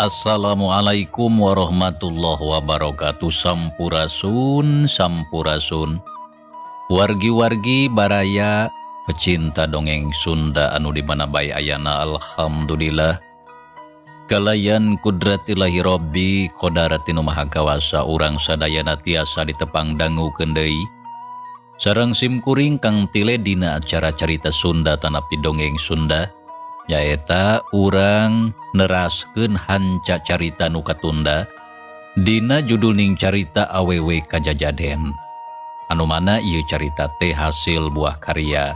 Assalamualaikum warahmatullahi wabarakatuh. Sampurasun, sampurasun. Wargi-wargi baraya pecinta dongeng Sunda anu di mana bae ayana, alhamdulillah. Kalayan kudratillahi Robbi kodaratinu maha kawasa urang sadayana tiasa ditepang dangukeun deui. Sareng simkuring Kang Tile dina acara carita Sunda tanapi dongeng Sunda. Nyaeta urang neraskeun hanca carita nu katunda dina judul ning carita awewe kajajaden. Anu mana ieu carita teh hasil buah karya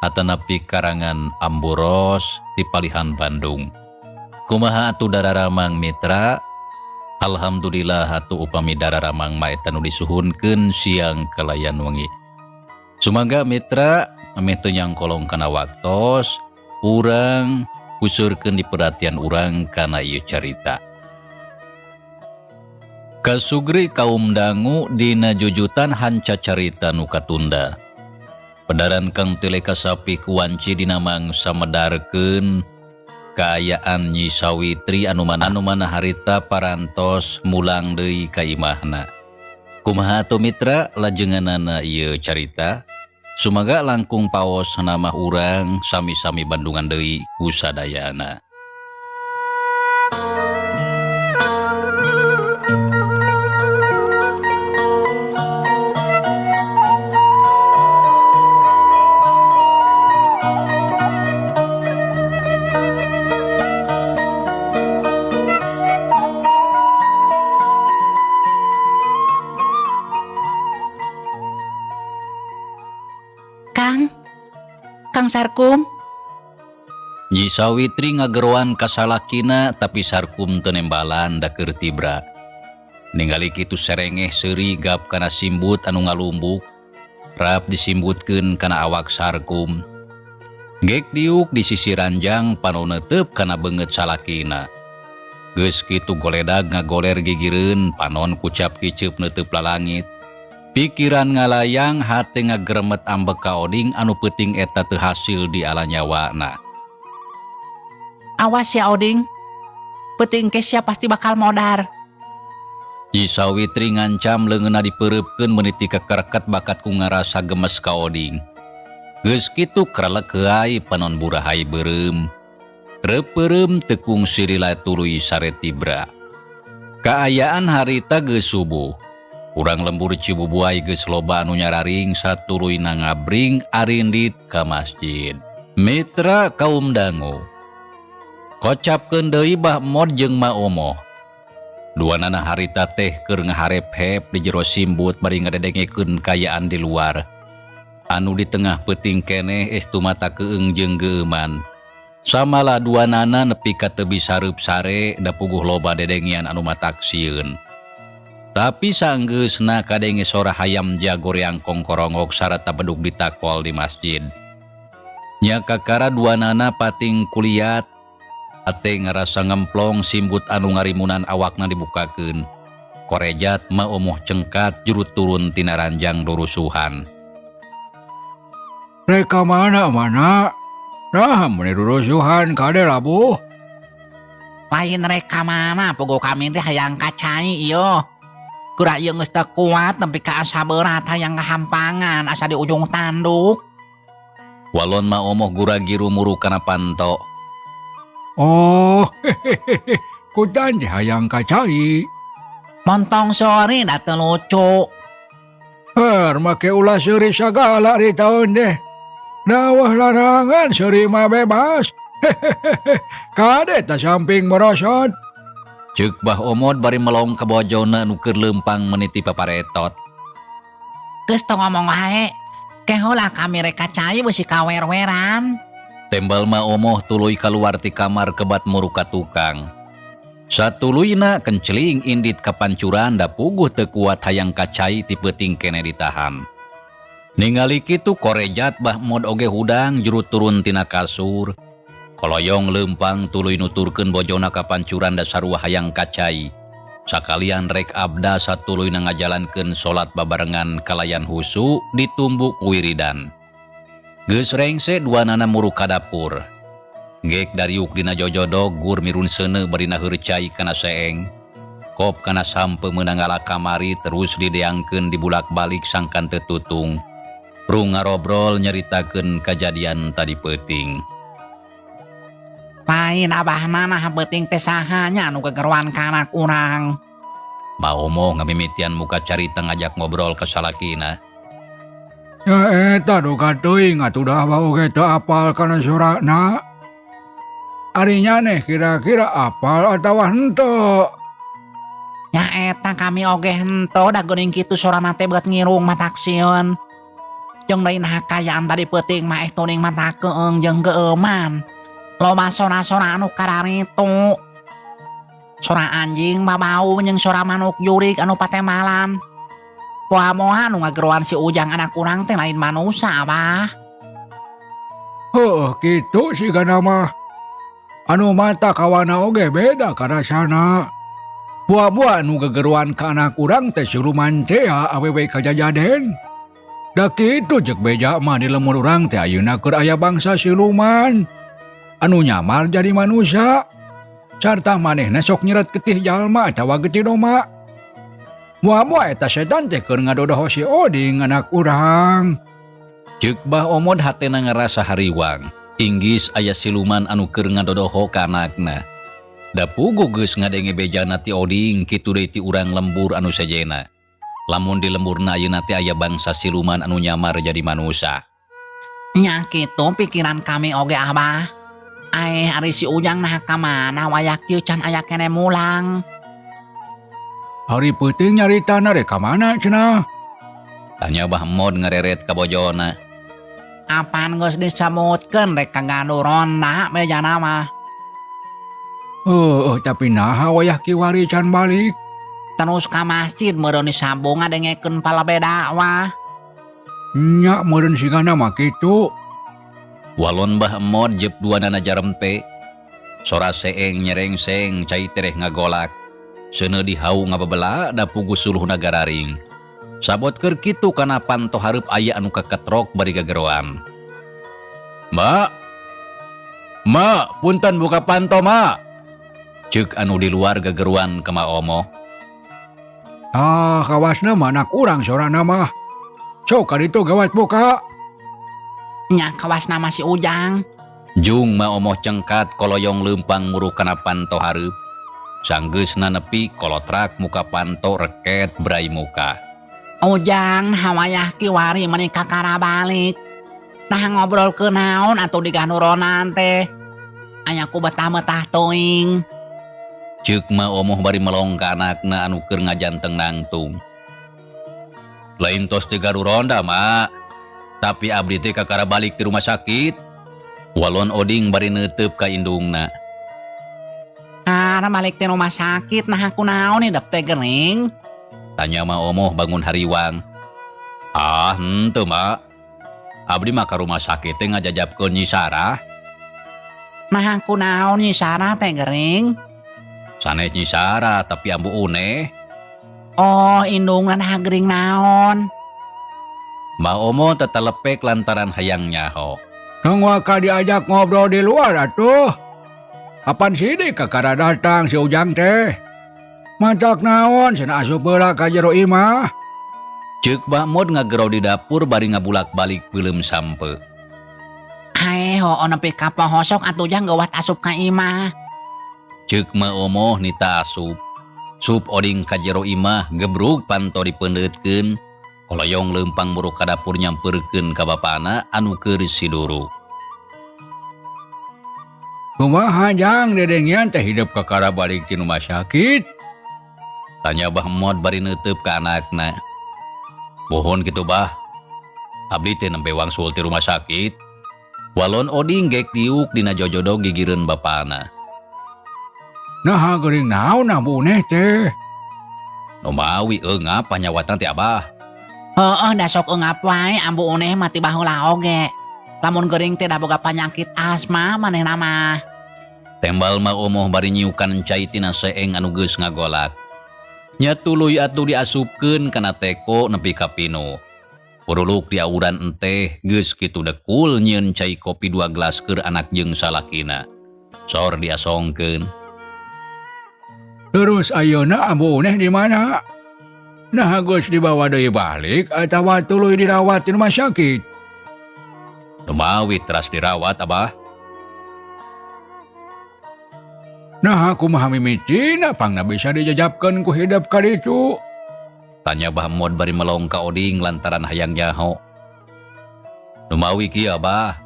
atanapi karangan Amburos di Palihan Bandung. Kumaha atuh dararamang mitra? Alhamdulillah atuh upami dararamang mah eta nu disuhunkeun siang kalayan wengi. Sumaga mitra ameh teu nyangkolong kana waktos urang kusurkeun di perhatian urang kana ieu carita. Kasugri kaum dangu dina jujutan hanca carita nu katunda. Pedaran Kang Tile kasapi kuwanci dina mangsa medarkeun kaayaan Nyi Sawitri anu mana anu mana harita parantos mulang deui ka imahna. Kumaha atuh mitra lajenganana ieu carita? Sumaga langkung paos nama urang sami-sami Bandungan deui kusadayana. Kang, Kang Sarkum. Nyi Sawitri ngageroan ka salakina tapi Sarkum teu nembalan da keur tibra. Ningali kitu serengeh seuri gap kana simbut anu ngalumbuk, rap disimbutkeun kana awak Sarkum. Gek diuk di sisi ranjang panon neuteub kana beungeut salakina. Geus kitu goledag ngagoler gigireun panon kucap kiceup neuteub lalangit. Pikiran ngalayang hate ngageremet ambek ka Oding anu peuting eta teu hasil di ala nyawana. Awas ya Oding, peuting Kesya pasti bakal modar. Nyi Sawitri ngancam leungeunna dipeureupkeun meuniti kekerket bakat ku ngarasa gemes ka Oding. Geus kitu krelek heuay panon burahay beureum. Reupeureum teu kungsi lila tuluy sare tibra. Kaayaan harita geus subuh. Urang lembur Cibubuay geus loba anu nyararing satuluyna ngabring arindit ka masjid. Mitra kaum dangu. Kocapkeun deui Bah Mod jeung Ma Omoh. Duanana harita teh keur ngaharep-hep di jero simbut bari ngadedengekeun kaayaan di luar. Anu di tengah peuting keneh estu mata keung jeung geueuman. Samala duanana nepi ka teu bisa reup sare da puguh loba dedengian anu matak sieun. Tapi sanggeusna kadenge sora hayam jagoreang kongkorongok sarata bedug ditakol di masjid. Nya kakara duanana pating kuliat, ate ngarasa ngemplong simbut anu ngarimunan awakna dibukakeun. Korejat ma omoh cengkat jurut turun tina ranjang durusuhan. Reka mana mana? Nah, meni durusuhan kade labuh. Lain reka mana, puguh kami teh hayang kacai ieu. Geura ieu geus teu kuat nepi ka asa berat hayang kahampangan asa di ujung tanduk. Walon ma omoh gura-giru muru kana panto. Oh, kutan teh hayang ka cai. Montong sore da teu lucu. Her make ulah seuri sagala di taun teh. Dawah larangan seuri mah bebas. Kade ta samping merosot. Ceuk Bah Omod bari melong ka bojona nu keur leumpang meniti paparetot. Geus tong ngomong wae. Ke heula kami rek ka cai beusi kawer-weran. Tembal Ma Omoh tuluy kaluar ti kamar kebat muru ka tukang. Satuluyna kenceling indit kapancuran da puguh teu kuat hayang ka cai ti peuting keneh ditahan. Ningali kitu korejat Bah Mod oge hudang juru turun tina kasur. Koloyong leumpang tuluy nuturkeun bojona kapancuran da sarua hayang ka cai. Sakalian rek abda satuluyna ngajalankeun salat babarengan kalayan husu ditumbuk wiridan. Geus rengse duanana muru ka dapur. Gek dariuk dina jojodog gur mirun seuneu bari naheur cai kana seeng. Kop kana sampe meunang ngala kamari terus dideangkeun dibulak-balik sangkan teu tutung. Rung ngarobrol nyaritakeun kajadian tadi peuting. Lain abahna nah peuting teh saha nya anu gegeruan ka anak urang. Ma Omoh ngamimitian muka carita ngajak ngobrol ka salakina. Ya eta duka teuing atuh dah bau ge teu apal kana sorana. Ari nyaneh kira-kira apal atawa henteu. Nya eta kami oge henteu da geuning kitu sorana teh beut ngirung matak sieun. Jeung lain hakayaan tadi peuting mah tuning mata keung jeung geueuman. Loba sora-sora anu kararitu. Sora anjing babau jeung sora manuk jurig anu patemalan. Poa-moa nu ngageroan si Ujang anak urang teh lain manusa abah. Heuh kitu sigana mah. Anu mata kawana oge beda karasana. Buah-buah nu gegeruan ka anak urang teh siluman teh awewe kajajaden. Da kitu jeung beja mah di lemur urang teh ayeuna keur aya bangsa siluman. Anu nyamar jadi manusia. Sarta manehna sok nyeret getih jalma atawa getih doma. Moa-moa eta setan teh keur ngadodoho si Oding anak urang. Ceuk Bah Omod hatena ngarasa hariwang. Inggis aya siluman anu keur ngadodoho ka anakna. Da puguh geus ngadenge bejana ti Oding kitu deui ti urang lembur anu sejena. Lamun di lemburna ayeuna teh aya bangsa siluman anu nyamar jadi manusia. Nya kitu pikiran kami oge abah. Aeh ari si Ujang nah ka mana wayah kieu can aya keneh mulang. Ari peuting nyaritana rek ka mana cenah? Tanya Bah Mod ngareret ka bojona. Apan geus disemutkeun rek ka gaduh ronda bejana mah. Heuh, tapi naha wayah kiwari can balik? Terus ka masjid meureun disambung ngadengekeun palebe dakwah. Nya meureun sigana mah kitu. Walon Bah Mod jep duanana jarempe. Sora seeng nyerengseng cai tereh ngagolak. Seuneu dihau ngababela da puguh suluhna gararing. Sabot keur kitu kana panto hareup aya anu kaketrok bari gageroan. Ma, ma, punten buka panto ma. Ceuk anu di luar gageruan ka Ma Omoh. Ah, kawasna mah anak urang sorana mah. Sok ka ditu gawat buka. Nya kawasna mah si Ujang. Jung Ma Omoh cengkat koloyong leumpang muru kana panto hareup. Sanggeusna nepi kolotrak muka panto reket brai muka. Ujang hawayah kiwari meuni kakara balik. Nah ngobrol ke naon atuh di ganuronan teh. Aya ku betah-betah teuing. Ceuk Ma Omoh bari melong ka anakna anu keur ngajanteng nangtung. Lain tos teu gaduh ronda, Ma. Tapi abdi teh kakara balik ti rumah sakit. Walon Oding bari neuteup ka indungna. Ah, balik ti rumah sakit nah aku naon hidep teh gering? Tanya Ma Omoh bangun hariwang. Ah, henteu, Ma. Abdi mah ka rumah sakit teh ngajajabkeun Nyi Sarah. Nah aku naon Nyi Sarah teh gering? Sanes Nyi Sarah tapi ambu Uneh. Oh, indungna nah gering naon? Ma Omoh tetelepek lantaran hayang nyaho. Tong waka diajak ngobrol di luar atuh. Apan sidik kakara datang si Ujang teh. Matak naon cenah asup heula ka jero imah. Ceuk Bah Mod ngagero di dapur bari ngabulak-balik peuleum sampe. Ae hooh nepi ka poho sok atuh Jang geuwat asup ka imah. Ceuk Ma Omoh nita asup. Sup Oding ka jero imah gebrug panto dipeundeutkeun. Koloyong leumpang muruk ka dapur nyampeurkeun ka bapana anu keur siduru. Kumaha Jang dedengian teh hidup kakara balik ti rumah sakit? Tanya Bah Mod bari neuteub ka anakna. Bohon kitu Bah. Abdi teh nembe wangsul ti rumah sakit. Walon Oding gek diuk dina jojodo gigireun bapana. Naha geuring naon ambu uneh teh? Nu mawi eungap panyawatna teh Abah. Heueuh da sok eungap wae ambu uneh mah ti baheula oge. Lamun geuring teh da boga panyakit asma manehna mah. Tembal Ma Omoh bari nyiukan cai tina seeng anu geus ngagolak. Nya tuluy atuh diasupkeun kana teko nepi ka pinuh. Puruluk diauran enteh geus kitu dekul nyieun cai kopi 2 gelas keur anak jeung salakina. Sor diasongkeun. Terus ayeuna ambu uneh di mana? Nah geus dibawa deui balik atawa tuluy dirawat di rumah sakit? Numawi teras dirawat Abah. Nah kumaha mimitina pangna bisa dijajabkeun ku hidup ka ditu? Tanya Bah Mod bari melong ka Oding lantaran hayang nyaho. Numawi kieu Abah.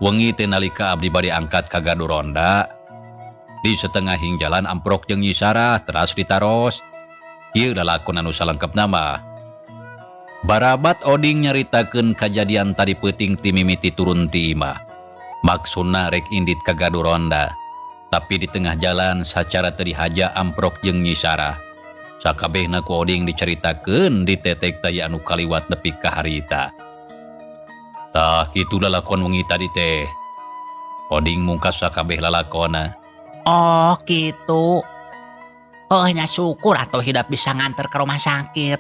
Wengi teh nalika abdi bade angkat ka gardu ronda. Di setengahing jalan amprok jeung Nyi Sarah teras ditaros. Ieu lalakon anu salengkepna mah. Barabat Oding nyaritakeun kajadian tadi peuting ti mimiti turun ti imah. Maksudna rek indit ka gardu ronda. Tapi di tengah jalan sacara teu dihaja amprok jeung Nyi Sarah. Sakabehna ku Oding dicaritakeun ditetek taya anu kaliwat nepi ka harita. Tah kitu lalakon wengi tadi teh. Oding mungkas sakabeh lalakona. Oh kitu. Oh nya syukur atuh hidup bisa nganter ke rumah sakit.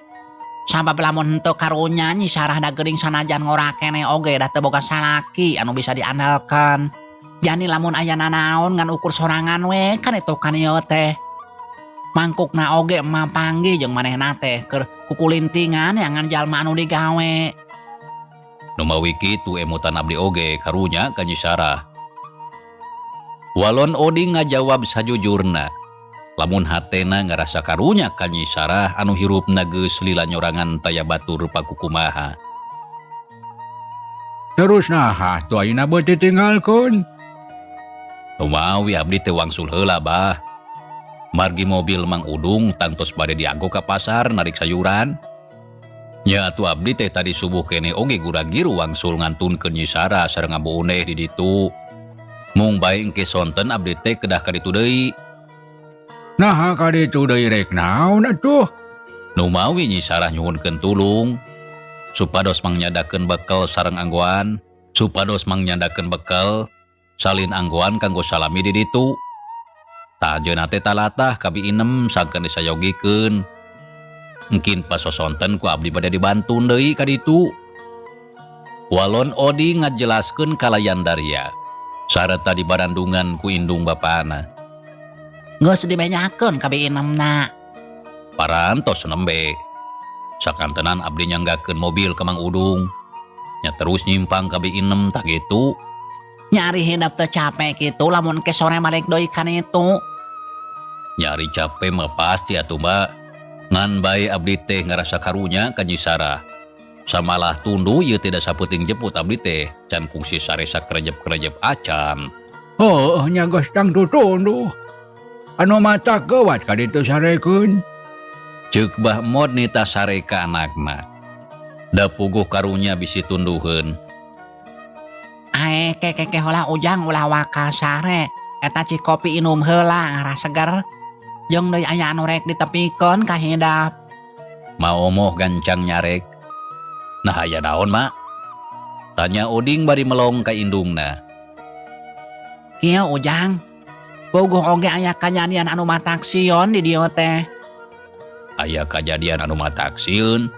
Sabab lamun henteu karunya Nyi Sarah da geuring sanajan ngora keneh oge da teu boga salaki anu bisa diandalkan. Jani lamun aya nanaon ngan ukur sorangan we kan itu kan ieu teh. Mangkukna oge mah panggih jeung manehna teh keur kukulintingan yangan jalma anu digawe. Numawi kitu emutan abdi oge karunya ka Nyi Sarah. Walon Oding ngajawab sajujurna. Lamun hatena ngarasa karunya ka Nyi Sarah anu hirupna geus lila nyorangan taya batur pakukumaha. Terus naha tuh ayeuna beuti tinggalkeun? Numawi abdi teh wangsul heula Bah. Margi mobil Mang Udung tangtos bade dianggo ka pasar narik sayuran. Nya atuh abdi teh tadi subuh kene oge gura-giru wangsul ngantunkeun Nyi Sarah sareng Ambu Uneh di ditu. Mung bae engke sonten abdi teh kedah ka ditu deui. Naha ka ditu deui rek naon atuh? Numawi Nyi Sarah nyuhunkeun tulung supados mangnyandakeun bekel sareng anggoan, supados mangnyandakeun bekel salin anggoan kanggo salami di ditu. Tah ajeuna teh talatah kabi inem sangkeun disayogikeun. Engkin pasosonten ku abdi bade dibantun deui ka ditu. Walon Odi ngajelaskeun kalayan Daria sarta dibarandungan ku indung bapana. Geus dibenyakeun kabi inemna. Parantos nembe. Sakantenan abdi nyanggakeun mobil ka Mang Udung. Nya terus nyimpang kabi inem tah kitu. Nyari hidup teh capek kitu lamun ke sore balik deui kan itu. Nyari capek mah pasti atuh Mbak. Ngan bae abdi teh ngarasa karunya ka Nyi Sarah. Samalah tunduh ieu teh da sapeuting jemput abdi teh can kungsi saresa kerejep-kerejep acan. Oh, nya geus tangtu tunduh. Anu mata geuwat ka ditu sarekeun. Ceuk Bah Mod nita sare ka anakna. Da puguh karunya bisi tunduheun. Ae kekeke heula Ujang ulah waka sare. Eta ci kopi inum heula ngarah seger. Jeung deui aya anu rek ditepikeun ka hidap. Ma Omoh gancang nyarek. Nah aya naon Mak? Tanya Oding bari melong ka indungna. Kieu Ujang. Puguh oge aya kajadian anu matak sieun di dieu teh. Aya kajadian anu matak sieun.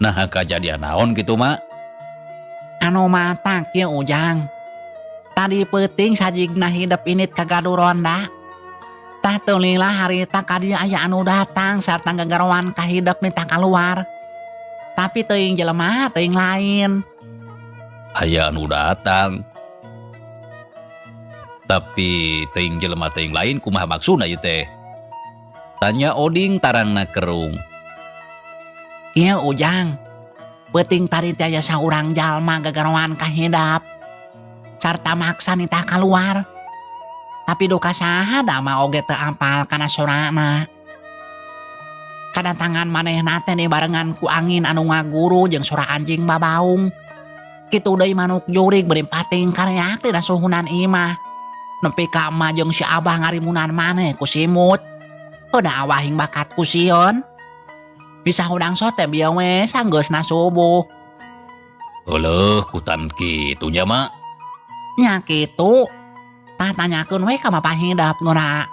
Nah kajadian naon kitu Mak? Anu matak kieu Ujang. Tadi peuting sajigna hidep init ka gardu ronda. Tah teu lila harita ka dieu aya anu datang sarta gagaroan ka hidep nitah kaluar. Tapi teuing jelema teuing lain. Aya anu datang. Tapi teuing jelema teuing lain, kumaha maksudna ieu teh? Tanya Oding tarangna kerung. Ieu, Ujang. Peuting tadi teh aya saurang jalma gagaroan ka hidap. Sarta maksa nitah kaluar. Tapi duka saha da mah oge teu apal kana sorana. Kadatangan manehna teh dibarengan ku angin anu ngaguru jeung sora anjing babaung. Kitu deui manuk jurig bari pating kareak dina suhunan imah. Nepi ka emak jeung si Abah ngarimunan maneh ku simut. Udah awahing bakat ku sieun. Bisa hudang sote bieu we sanggeusna subuh. Euleuh, kutan kitu nya, Mak? Nya kitu. Tah, tanyakeun we ka Bapak Hidap ngora.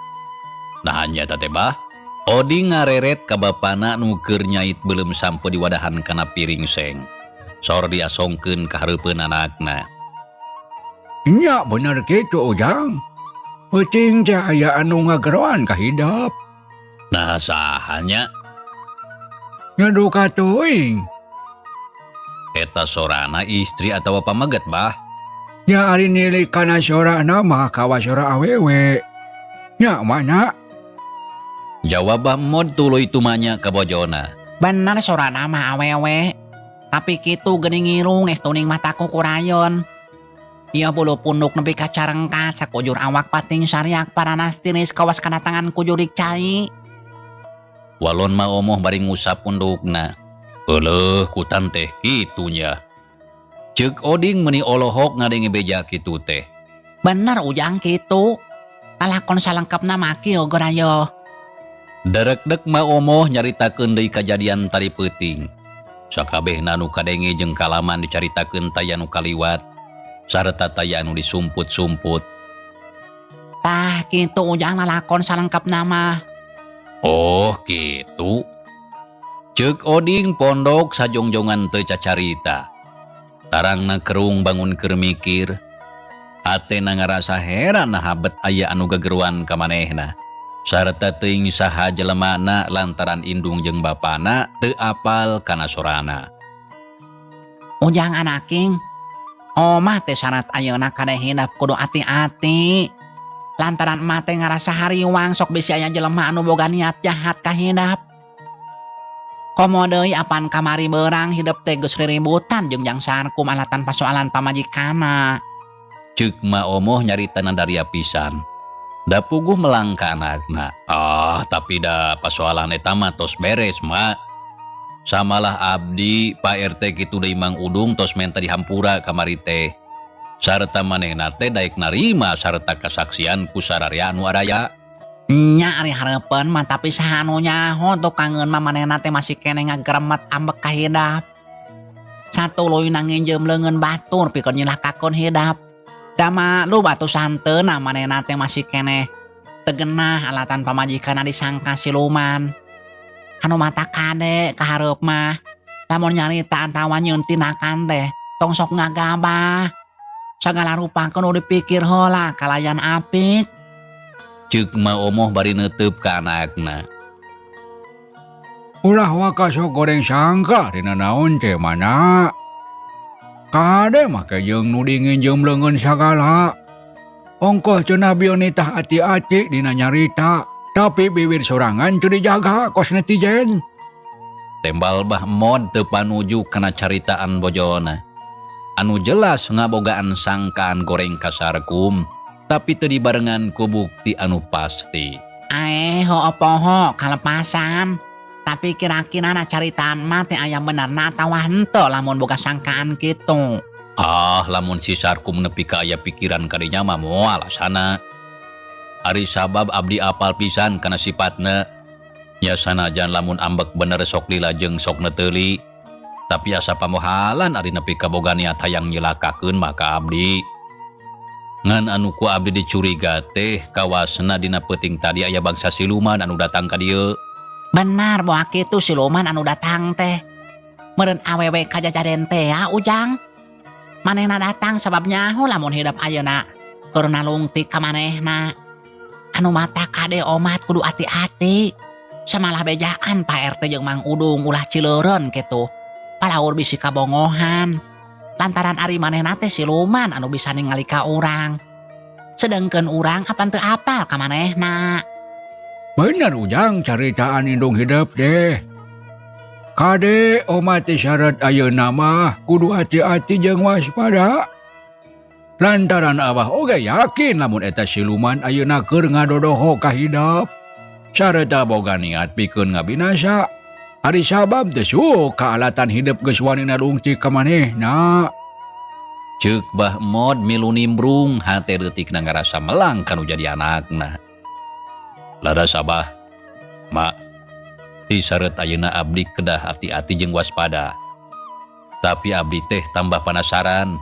Nah, nya eta teh, Bah. Oding ngareret ka bapana nu keur nyait beuleum sampe diwadahan kana piring seng. Sor diasongkeun ka hareupeun anakna. Nya bener kitu, Ujang. Peuting teh aya anu ngageroan ka hidep. Nah, saha nya? Nya duka teuing. Eta sorana istri atawa pameget, Bah? Nya ari nilik kana sorana mah kawas sora awewe. Nya mana? Jawab Bah Mod tuluy tumanya ka bojona. Bener, sorana mah awewe. Tapi kitu geuning ngirung estuning mataku kurayon. Ieu bulu punduk nepi ka carengkat, sakujur awak pating sariak paranas tiris kawas kadatangan ku jurig cai. Walon Ma Omoh bari ngusap pundukna. Euleuh, kutan teh kitu nya? Ceuk Oding meuni olohok ngadenge beja kitu teh. Bener, Ujang, kitu. Lalakon salengkapna mah kieu geura. Darekdek Ma Omoh nyaritakeun deui kajadian tadi peuting. Sakabehna nu kadenge jeung kalaman dicaritakeun, taya nu kaliwat sarta taya anu disumput-sumput. Tah, kitu, Ujang, lalakon salengkapna mah. Oh, kitu. Ceuk Oding pondok sajongjongan teu cacarita. Tarangna kerung bangun keur mikir. Hatena ngarasa heran naha bet aya anu gegeruan ka manehna. Sarta teuing saha jelemana lantaran indung jeung bapana teu apal kana sorana. Ujang anaking. Omah teh syarat ayeuna kade hidep kudu ati-ati. Lantaran emak teh ngarasa hariwang sok bisi aya jelema anu boga niat jahat ka hidep. Komo deui apan kamari beurang hidep teh geus riributan jeung Jang Sarkum alatan pasoalan pamajikana. Ceuk Ma Omoh nyarita daria pisan. Da puguh melang ka anakna. Ah, tapi da pasoalan eta mah tos beres, Mak. Samalah abdi, Pak RT kitu deui Mang Udung tos menta dihampura kamari teh. Sarta manehna teh daek narima sarta kasaksian ku sararea anu araya. Nya, ari hareupeun mah, tapi saha anu nyaho tukangeun mah manehna teh masih keneh ngageremet ambek ka hidap. Satuluyna nginjeum leungeun batur pikeun nyilakakeun hidap. Da maklum atuh santeuna manehna teh masih keneh teu genah alatan pamajikanna disangka siluman. Anu matak kade ka hareup mah lamun nyarita atawa nyieun tindakan teh tong sok ngagabah. Sagala rupa kudu dipikir heula kalayan apik. Ceuk Ma Omoh bari neuteub ka anakna. Ulah waka sok goreng sangka dina naon teh mana. Kade make jeung nu dinginjeum leungeun sagala. Ongkoh cenah bieu nitah ati-ati dina nyarita, tapi bibir sorangan teu dijaga kos netizen. Tembal Bah Mod teu panuju kana caritaan bojona. Anu jelas ngabogaan sangkaan goreng ka Sarkum, tapi teu dibarengan ku bukti anu pasti. Aeh, heueuh poho kalepasan. Tapi kira-kira na caritaan mah teh aya benerna atawa henteu lamun boga sangkaan kitu. Ah, lamun si Sarkum nepi ka aya pikiran kadinya mah moal alasana. Ari sabab abdi apal pisan kana sifatna. Nya sanajan lamun ambek bener sok lila jeung sok neteuli. Tapi asa pamohalan ari nepi ka boga niat hayang nyilakakeun maka abdi. Ngan anu ku abdi dicuriga teh kawasna dina peuting tadi aya bangsa siluman anu datang ka dieu. Benar boa kitu siluman anu datang teh. Meureun awewe kajajaden teh ya, Ujang. Manehna datang sabab nyaho lamun hidep ayeuna keur nalungtik ka manehna. Anu matak kade omat kudu ati-ati. Samalah bejaan Pak RT jeung Mang Udung ulah cileureun kitu. Palaur bisi kabongohan. Lantaran ari manehna teh siluman anu bisa ningali ka urang. Sedengkeun urang apan teu apal ka manehna. Bener Ujang caritaan indung hidep teh. Kade omat teh syarat ayeuna mah kudu hati-hati jeung waspada. Lantaran Abah oge yakin lamun eta siluman ayeuna keur ngadodoho ka hidep. Sareta boga niat pikeun ngabinasa. Ari sabab teh suka alatan hidep geus wani nalungtik ka manehna. Ceuk Bah Mod milu nimbrung hate leutikna ngarasa melang kanu jadi anakna. Laras Abah, Mak, ti sareut ayeuna abdi kedah hati-hati jeung waspada. Tapi abdi teh tambah panasaran.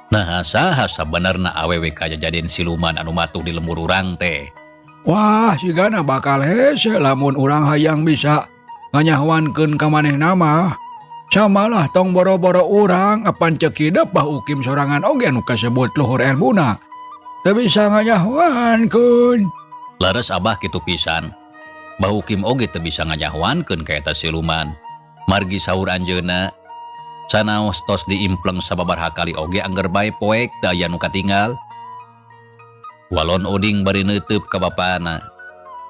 Nah, saha sabenerna awewe kajadian siluman anu matuh di lembur urang teh. Wah, sigana bakal hese lamun urang hayang bisa nganyahoankeun ka manehna mah. Samalah tong boro-boro urang apan ceuk hidep Bah Ukim sorangan oge nu kasebut luhur elmuna. Teu bisa nganyahoankeun. Leres Abah kitu pisan. Bah Ukim oge teu bisa nganyahoankeun ka eta siluman. Margi saur anjeunna sanaos tos diimpleng sababaraha kali oge angger bae poek teu aya nu katinggal. Walon Oding bari neuteub ka bapana.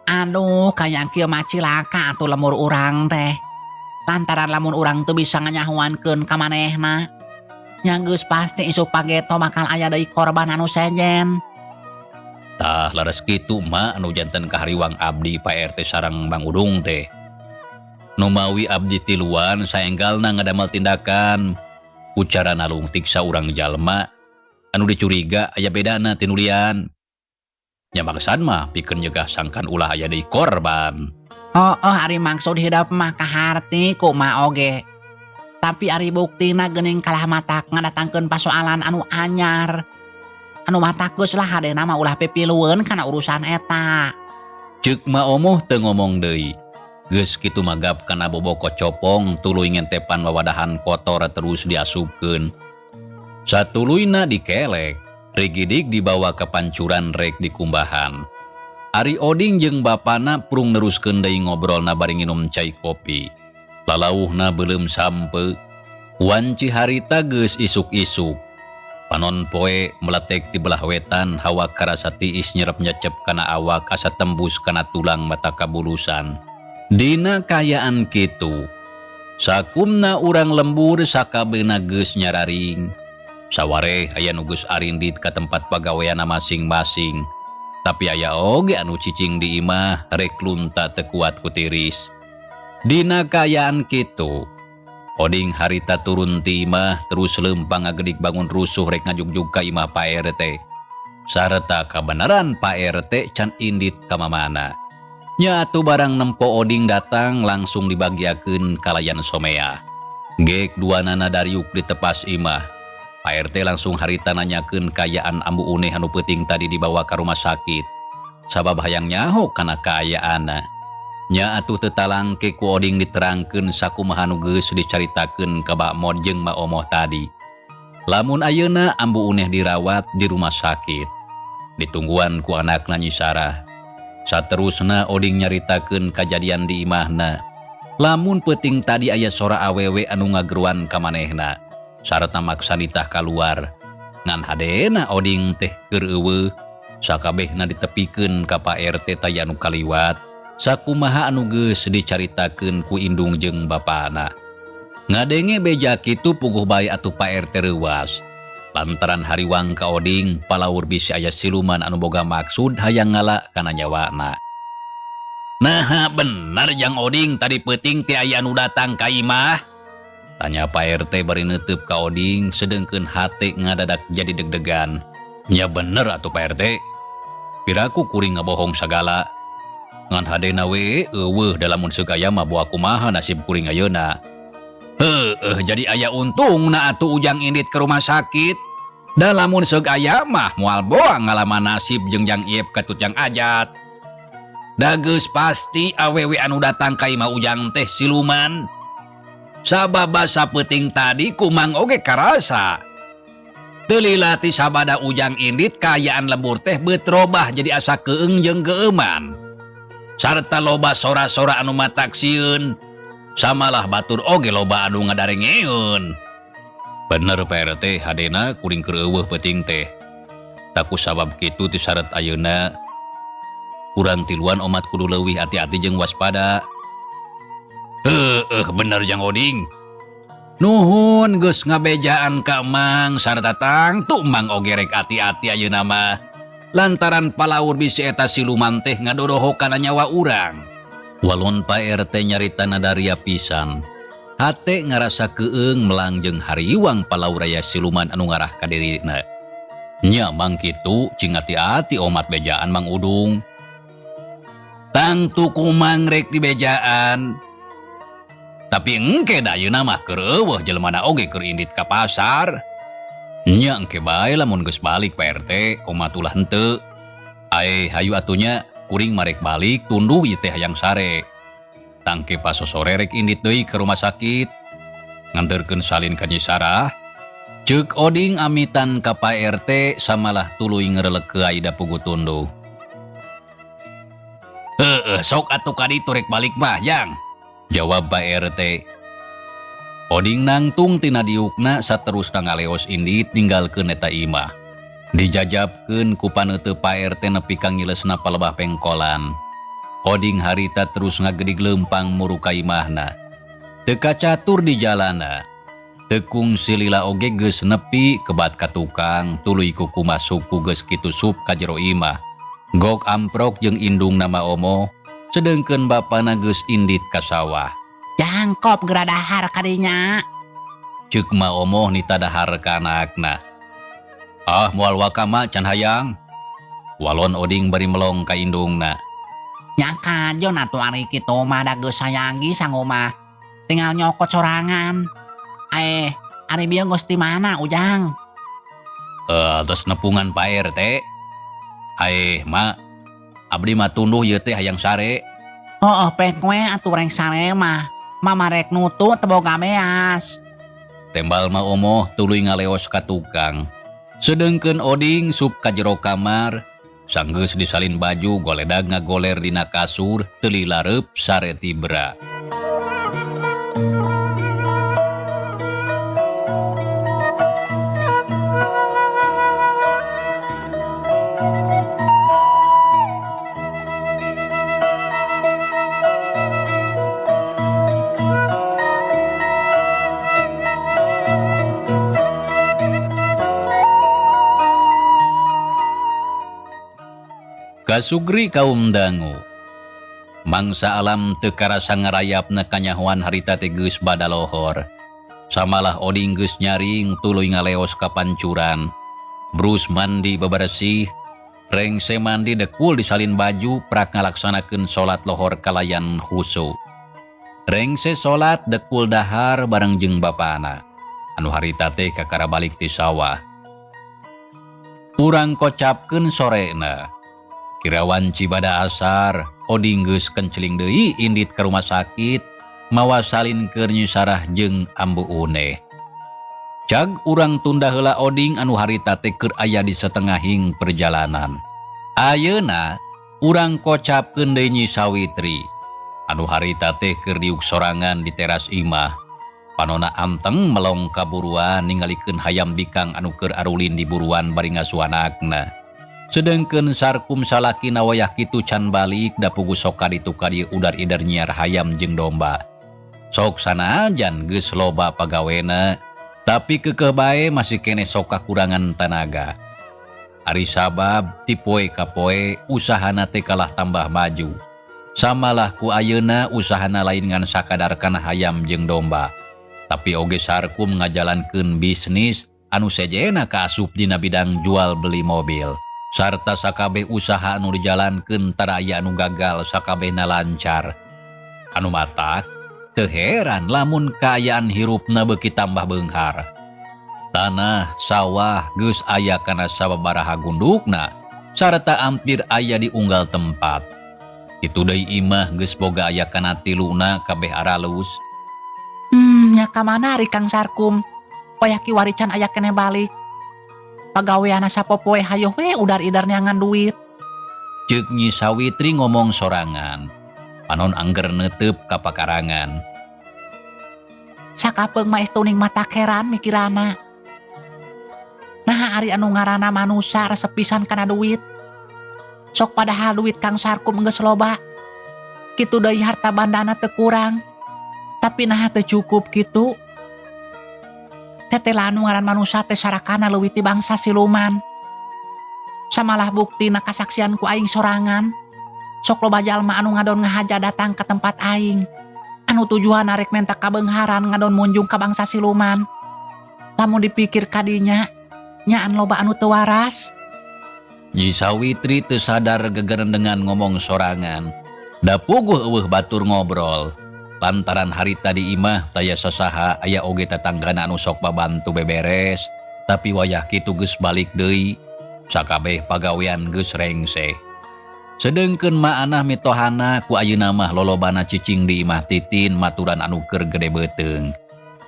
Aduh, kaya kieu mah cilaka atuh lembur urang teh. Lantaran lamun urang teu bisa nganyahoankeun ka manehna. Nya geus pasti isuk pageto bakal aya deui korban anu sejen. Tah leres kitu Mak anu janten kahariwang abdi Pak RT sareng Bang Udung teh. Numawi abdi tiluan saenggalna ngadamel tindakan. Ucara nalungtik saurang jalma anu dicuriga aya bedana ti nu lian. Nya maksan mah pikeun nyegah sangkan ulah aya deui korban. Oh, ari maksud hidep mah kaharti kumaha oge. Tapi ari buktina geuning kalah matak ngadatangkeun pasoalan anu anyar. Anu matak geus lah hadena mah ulah pipilueun kana urusan eta. Ceuk Ma Omoh teu ngomong deui. Geus kitu magap kana boboko copong tuluy ngentepan wawadahan kotor terus diasupkeun. Satuluyna dikelek, rigidig dibawa ke pancuran rek dikumbahan. Ari Oding jeung bapana prung neruskeun deui ngobrolna bari nginum cai kopi. Lalauhna beuleum sampe. Wanci harita geus isuk-isuk. Panon poe meletek di belah wetan, hawa karasa tiis nyerep nyecep kana awak asa tembus kana tulang mata kabulusan. Dina kayaan kitu, sakumna urang lembur sakabehna geus nyararing. Sawareh aya nu geus arindit ka tempat pagaweanna masing-masing. Tapi aya oge anu cicing di imah rek lunta teu kuat ku tiris. Dina kaayaan kitu, Oding harita turun ti imah terus leumpang ngagedik bangun rusuh rek ngajugjug ka imah Pak RT. Sarta kabeneran Pak RT can indit ka mamana. Nya atuh barang nempo Oding datang langsung dibagiakeun kalayan somea. Gek dua nana dariuk di tepas imah. Pak RT langsung harita nanyakeun kaayaan Ambu Uneh anu peuting tadi dibawa ka rumah sakit. Sabab hayang nyaho kana kaayaanna. Nya atuh teu talangke ku Oding diterangkeun sakumaha nu geus dicaritakeun ka Bak Mod jeung Ma Omoh tadi. Lamun ayeuna Ambu Uneh dirawat di rumah sakit. Ditungguan ku anakna Nyi Sarah. Saterusna Oding nyaritakeun kajadian di imahna. Lamun peuting tadi aya sora awewe anu ngageruan ka manehna. Sarta maksa nitah kaluar. Ngan hadena Oding teh keur eueuh. Sakabehna ditepikeun ka Pak RT taya nu kaliwat. Sakumaha anu geus dicaritakeun ku indung jeung bapana. Ngadenge beja kitu puguh bae atuh Pak RT reuwas. Lantaran hariwang ka Oding palaur bisi aya siluman anu boga maksud hayang ngala kana nyawana. Nah, bener jang Oding tadi peuting teh aya anu datang ka imah? Tanya Pak RT bari neuteub ka Oding sedengkeun hate ngadadak jadi deg-degan. Nya bener atuh Pak RT. Piraku kuring ngabohong sagala. Ngan hadena we eueuh da lamun seuk aya mah boa kumaha nasib kuring ayeuna. Heueuh jadi aya untungna atuh Ujang indit ke rumah sakit. Da lamun seuk aya mah moal boa ngalaman nasib jeung Jang Iep katut Jang Ajat. Da geus pasti awewe anu datang ka imah Ujang teh siluman. Sabab basa peuting tadi kumang oge karasa. Teu lila ti sabada Ujang indit kaayaan lembur teh beut robah jadi asa keung jeung keueuman. Sarta loba sora-sora anu matak sieun. Samalah batur oge loba anu ngadarengeun. Bener Pak RT hadena kuring keur eueuh peuting teh. Tah ku sabab kitu ti saret ayeuna urang tiluan omat kudu leuwih hati-hati jeung waspada. Heueuh bener Jang Oding. Nuhun geus ngabejaan ka Mang sarta tangtu Mang oge rek ati-ati ayeuna mah. Lantaran palaur bisi eta siluman teh ngadodoho kana nyawa urang. Walon Pak RT nyarita nadaria pisan. Hate ngarasa keung melang jeung hariwang palaur aya siluman anu ngarah ka dirina. Nya Mang kitu cing ati-ati omat bejaan Mang Udung. Tangtu ku Mang rek dibejaan. Tapi engke da ayeuna mah keur eueuh jelemana oge keur indit ka pasar. Nya engke bae lamun geus balik Pak RT, omat ulah henteu. Ae hayu atunya kuring marek balik tunduh ieu teh hayang sare. Tangke pasosore rek indit deui ke rumah sakit. Nganterkeun salin ka Nyi Sarah. Ceuk Oding amitan ka Pak RT samalah tuluy ngerelek da pugu tunduh. Heueuh sok atuh ka ditu rek balik mah Jang. Jawab Pak RT. Oding nangtung tina diukna saterusna ngaleos indit ninggalkeun eta imah. Dijajabkeun ku paneuteup Pak RT nepi ka ngilesna palebah pengkolan. Oding harita terus ngagedig leumpang muru ka imahna. Teu kacatur di jalana. Tekung silila oge geus nepi kebat ka tukang tuluy kuku masuku geus kitu sup ka jero imah. Gok amprok jeung indung nama omo, sedengkeun bapana geus indit ka sawah. Jangkop geura dahar kadinya. Ceuk ma omoh nita dahar ka anakna. Ah moal waka ma can hayang. Walon Oding bari melong ka indungna. Nya kajon atuh ari kitu mah da geus sayagi sangu mah. Tinggal nyokot sorangan. Ari bieu geus di mana Ujang? Terus nepungan Pak RT. Ma, abdi mah tunduh ieu teh hayang sare. Heueuh pek we atuh rek sare mah. Mama rek nutu teu boga beas. Tembal ma omoh tuluy ngaleos ka tukang. Sedengkeun Oding sup ka jero kamar, sanggeus disalin baju goledag ngagoler dina kasur teu lilareup sare tibra. Kasugri kaum dangu. Mangsa alam teu karasa ngarayapna kanyahoan harita teh geus badalohor. Samalah Oding geus nyaring tuluy ngaleos ka pancuran. Brus mandi bebersih, rengse mandi dekul disalin baju prak ngalaksanakeun salat lohor kalayan khusu. Rengse salat dekul dahar bareng jeung bapana. Anu harita teh kakara balik ti sawah. Urang kocapkeun sorena. Kirawan Cibada asar, Oding geus kenceling deui indit ka rumah sakit, mawa salin keur Nyi Sarah jeung Ambu Uneh. Cag urang tunda heula Oding anu harita teh keur aya di setengahing perjalanan. Ayeuna urang kocapkeun deui Nyi Sawitri, anu harita teh keur diuk sorangan di teras imah. Panona anteng melong kaburuan ningalikeun hayam bikang anu keur arulin di buruan bari ngasuanakna. Sedengkeun Sarkum salakina wayah kitu can balik da pugu sok kaditu kadieu udar-idar nyiar hayam jeung domba. Sok sanajan geus loba pagawena, tapi keukeuh bae masih keneh sok kakurangan tanaga. Ari sabab ti poe ka poe usahana teh kalah tambah maju. Samalah ku ayeuna usahana lain ngan sakadar kana hayam jeung domba. Tapi oge Sarkum ngajalankeun bisnis anu sejena kaasup dina bidang jual beli mobil. Sarta sakabeh usaha anu dijalankeun tara aya anu gagal sakabehna lancar. Anu matak teu heran lamun kaayaan hirupna beuki tambah beunghar. Tanah, sawah geus aya kana sababaraha gundukna sarta ampir aya di unggal tempat. Kitu deui imah geus boga aya kana tiluna kabeh aralus. Nya ka mana ari Kang Sarkum? Wayah kiwari can aya keneh balik. Pagaweana sapopoe hayoh we udar-idar neangan duit. Ceuk Nyi Sawitri ngomong sorangan. Panon angger neuteup ka pakarangan. Sakapeung mah tuning mata keran mikirana. Nah ari anu ngaranna manusa resep pisan kana duit. Sok padahal duit Kang Sarkum geus loba. Kitu deui harta bandana teu kurang. Tapi naha teu cukup kitu. Tetela anu ngaran manusa teh sarakana leuwih ti bangsa siluman. Samalah buktina kasaksian ku aing sorangan. Sok loba jalma anu ngadon ngahaja datang ke tempat aing. Anu tujuan arek menta kabeungharan ngadon munjung ka bangsa siluman. Lamun dipikir kadinya, nyaan loba anu teu waras. Nyi Sawitri teu sadar gegerendengan ngomong sorangan. Da puguh eueuh batur ngobrol. Lantaran harita di imah taya sasaha aya oge tetanggana anu sok babantu beberes, tapi wayah kitu geus balik deui. Sakabeh pagawean geus rengse. Sedengkeun maanah mitohana ku ayeuna mah lolobana cicing di imah Titin maturan anu keur gede beuteung.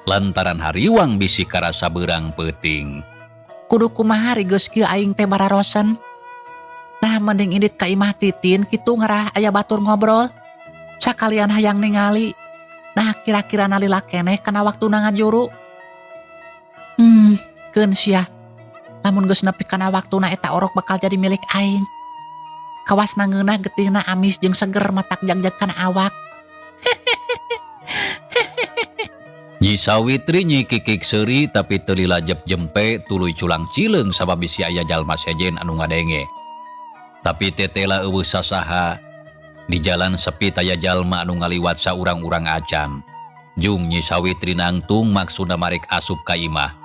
Lantaran hariwang bisi karasa beurang peuting. Kudu kumaha geus kieu aing teh bararosen. Nah mending indit ka imah Titin kitu ngarah aya batur ngobrol. Sakalian hayang ningali. Nah kira-kira nalila keneh kana waktuna ngajuru. Keun sia. Lamun geus nepi kana waktuna eta orok bakal jadi milik aing. Kawasna ngeunah getihna amis jeung seger matak jagjag kana awak. Nyi Sawitri nyi kikik seuri tapi teu lilajep jempe tuluy culang cileung sabab bisi aya jalma sejen anu ngadenge. Tapi tetela eueuh sasaha. Di jalan sepi taya jalma anu ngaliwat saurang-urang acan. Jung Nyi Sawitri nangtung maksudna marek asup ka imah.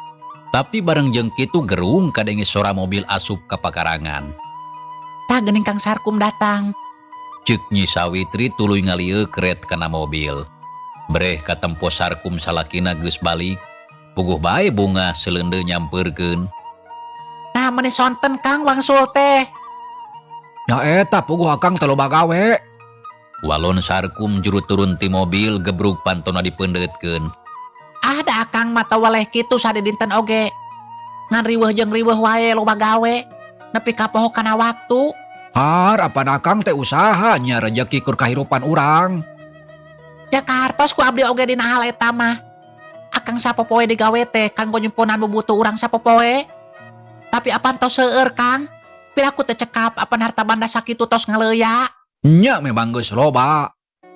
Tapi bareng jeung kitu gerung kadenge sora mobil asup ka pakarangan. Tah geuning Kang Sarkum datang. Ceuk Nyi Sawitri tuluy ngalieuk keret kana mobil. Breh katempo Sarkum salakina geus balik. Puguh bae bunga seleundeun nyampeurkeun. Nah meni sonten Kang wangsul teh. Nya eta puguh akang teh loba gawe. Walon Sarkum juru turun ti mobil gebrug pantona dipeundeutkeun. Ah da akang mah teu weleh kitu sadidinten oge. Ngan riweuh jeung riweuh wae loba gawe. Nepi ka poho kana waktu. Har apan akang teh usaha nya rejeki keur kahirupan urang. Ya kahartos ku abdi oge dina hal eta mah. Akang sapopoe digawe teh kanggo nyumponan bubutuh urang sapopoe. Tapi apan tos seueur Kang? Piraku teh cekap apan harta banda sakitu tos ngaleuya. Nya memang geus loba.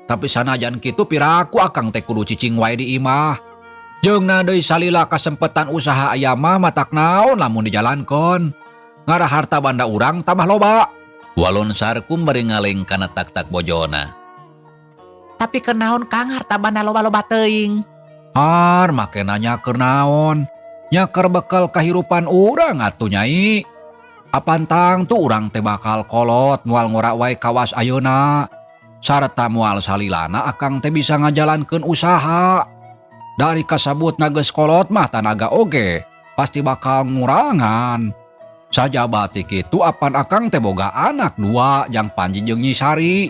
Tapi sanajan kitu piraku akang teh kudu cicing wae di imah. Jeung deui salila kasempetan usaha aya mah matak naon lamun dijalankeun. Ngarah harta banda urang tambah loba. Walon Sarkum bari ngaleng kana tak-tak bojona. Tapi kenaon Kang harta banda loba-loba teuing. Har make nanya keur naon? Nya keur bekal kahirupan urang atuh nyai. Apan tangtu urang teh bakal kolot moal ngora wae kawas ayeuna. Sarta moal salilana akang teh bisa ngajalankeun usaha. Dari kasabutna geus kolot mah tanaga oge pasti bakal ngurangan. Sajaba ti kitu apan akang teh boga anak dua jang Panji jeung Nyi Sari.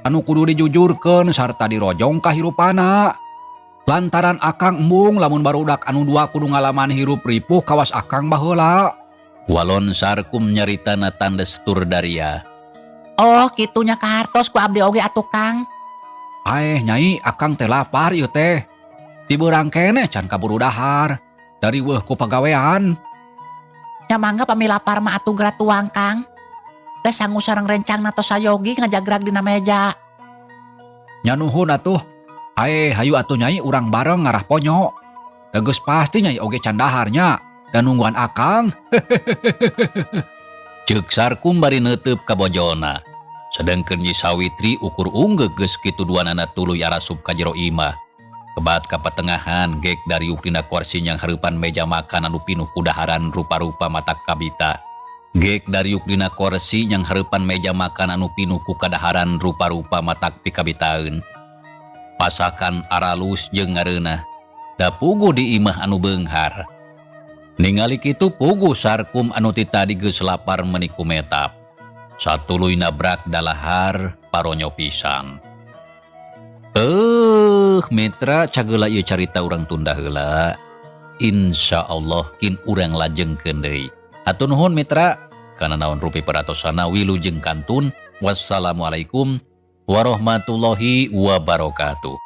Anu kudu dijujurkeun sarta dirojong kahirupana. Lantaran akang embung lamun barudak anu dua kudu ngalaman hirup ripuh kawas akang baheula. Walon Sarkum nyaritana tandes tur daria. Oh kitunya kahartos ku abdi oge atuh Kang. Aeh nyai akang teh lapar ieu teh. Ti beurang keneh can kaburu dahar. Dari weuh ku pagawean. Nya mangga pami lapar mah atuh geura tuang Kang. Teh sangu sareng rencangna tos sayogi ngajagrag dina meja. Nya nuhun atuh. Aeh hayu atuh nyai urang bareng ngarah ponyo. Da geus pasti nyai oge can daharnya. Dan nungguan akang. Ceuk Sarkum bari neuteub ka bojona. Sedengkeun Nyi Sawitri ukur unggeuk geus kitu duanana tuluy arasup ka jero imah. Kebat ka patengahan gek dariuk dina korsi yang hareupan meja makan anu pinuh ku daharan rupa-rupa matak kabita. Gek dariuk dina korsi yang hareupan meja makan anu pinuh ku kadaharan rupa-rupa matak pikabitaeun. Pasakan aralus jeung ngareunah. Da puguh di imah anu beunghar. Ningali kitu puguh Sarkum anu ti tadi geus lapar meuni kumetap. Satuluy nabrak dalahar paronyo pisan. Mitra cageula ieu carita urang tunda heula. Insya Allah kin urang lajengkeun deui. Hatur nuhun mitra, kana naon rupi peratosana wilujeng kantun. Wassalamualaikum warahmatullahi wabarakatuh.